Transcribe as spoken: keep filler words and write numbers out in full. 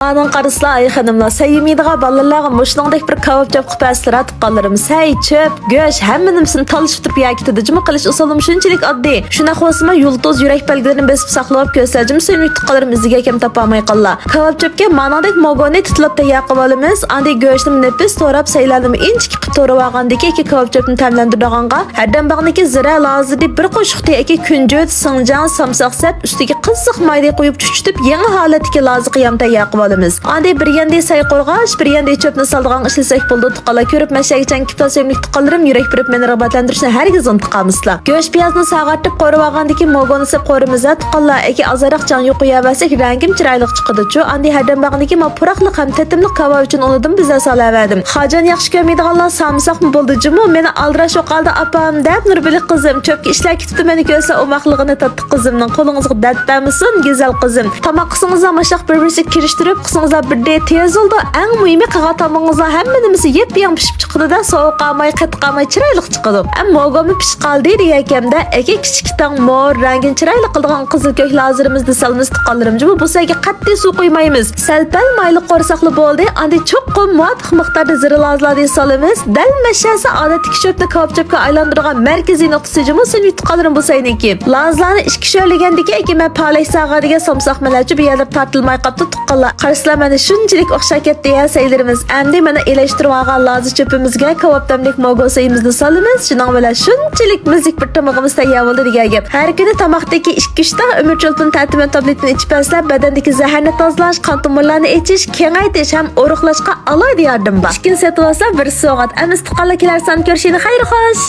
ئانىڭ قارىسىلا، ئاي خانىملار، سەي يېمەيدىغان بالىلارغا مۇشۇنىڭدەك بىر كاۋاپ چۆپ قىلىپ بەرسىلەر، تۇغقانلىرىم. سەي، چۆپ، گۆش، ھەممە نېمىسىنى تالىشىپ تۇرۇپ يەپ كېتىدۇ. جۇمۇ قىلىش ئۇسۇلۇم شۇنچىلىك ئاددىي. شۇنداق بولسىمۇ، يۇلتۇز يۈرەك بەلگىلىرىنى بېسىپ ساقلاپ كۆرسەتسە جۇمۇ سۆيۈملۈك تۇغقانلىرىم ئىزدىگەن كەم تاپالماي قاللا. كاۋاپ چۆپكە مانىڭدەك موگونى تىتىلاپ تەييار قىلىۋالىمىز. ئاندىن گۆشنى نېپىز توراپ، سەيلەرنىمۇ ئىنچىكە قىلىپ توراپ ئالغاندىكى ئىككى كاۋاپ چۆپنى تەملەندۈرىدىغانغا، ھەردەم باغنىكى زىرە لازىدى بىر قوشۇقتى ئەكە كۈنجۈت، سىڭجاڭ، سامساق سەپ، ئۈستىگە قىزىق مايدى قويۇپ چۈچۈتۈپ، يېڭى ھالەتتىكى لازا قىيام تەييار قىلىۋالىمىز. ئاندىن بىر ياندى سەي قورغاش، بىر ياندى چۆپنى سالىدىغان ئىشلىسەك بولىدۇ. تۇغقانلار كۆرۈپ مەشەگىچەن كېپىلا سۆيۈملۈك تۇغقانلىرىم، يۈرەك بېرىپ مېنى رىغبەتلەندۈرۈشنى ھەرگىز ئۇنتۇپ قالمىسىلا. گۆش پىيازنى ساغارتىپ قورۇپ ئالغاندىكى موگونى سېپ قورۇمىز ھە تۇغقانلار. ئەكە ئازراق جاڭ يۇقىرى يەۋەرسەك رەڭگىم چىرايلىق چىقىدۇچۇ. ئاندىن ھەردەم باغنىكى ما پۇراقلىق ھەم تېتىملىق كاۋاپ ئۈچۈن ئۇنىدىن بىزە سالاۋەردىم. خاجان ياخشى كۆرمەيدىغانلار سامساقمۇ بولدى جۇمۇ، مېنى ئالدىراش يوقالدى ئاپام دەپ نۇربىلىك قىزىم. چۆپكە ئىشلەر كېتىپتۇ، مېنى كۆرسە ئوماقلىقىنى تاتتى قىزىمنىڭ. قولىڭىزغا دەرد بەرمىسۇن گۈزەل قىزىم. تاماق قىسىڭىزلا ماشاق بىر-بىرسىگە كىرىشتۈرۈپ قىسىڭىزلا بىردى تېز بولىدۇ. ئەڭ مۇھىمى قىلغان تامىقىڭىزنىڭ ھەممە نېمىسى يېپيېڭى پىشىپ چىقىدۇ-دە، سوۋۇق قالماي، قېتىق قالماي چىرايلىق چىقىدۇ. ئەمما موگومۇ پىشقالدى دېگەنكەمدە، ئەكە كىچىكىتىڭ مور، رەڭگىنى چىرايلىق قىلىدىغان قىزىل كۆك لازىرىمىزنى سالىمىز تۇغقانلىرىم جۇمۇ، بۇ سەيگە قەتئىي سۇ قۇيمايمىز. سەل-پەل مايلىق قورساقلا بولدى، ئاندىن چوقۇم مۇۋاپىق مىقداردا زىرە لازىلارنى سالىمىز. دەل مەشەسى ئادەتتىكى چۆپنى كاۋاپ چۆپكە ئايلاندۇرىدىغان مەركىزىي نۇقتىسى جۇمۇ سۈنئىي تۇغقانلىرىم بۇ سەينىڭكى. لازىلارنى ئىككى شۆلىگەندىكى ئەكە مەن پالەچ ساغا دېگەن سامساق مەلەچۇ بۇ يەرلەر تارتىلماي قاپتۇ تۇغقانلار. قارىسىلا مانا شۇنچىلىك ئوخشاپ كەتتى يا سەيلىرىمىز. ئەمدى مانا ئېلىشتۇرۇۋالغان لازا چۆپىمىزگە كاۋاپ تەملىك موگو سۈيىمىزنى سالىمىز. شۇنىڭ بىلەن شۇنچىلىك مىززىك بىر تامىقىمىز تەييار بولدى دېگەن گەپ. ھەر كۈنى تاماقتىكى ئىككى-ئۈچ دانە ئۆمۈر چولپىنى تەتىمەن تابلېتىنى ئىچىپ بەرسىلەر، بەدەندىكى زەھەرنى تازىلاش، قان تومۇرلارنى ئېچىش، كېڭەيتىش ھەم ئورۇقلاشقا ئالاھىدە ياردىمى بار. ئىككىنچى سېتىۋالسا بىر سوغات. ئەمىسە تۇغقانلار كېلەر سان كۆرۈشىنى خەير خوش!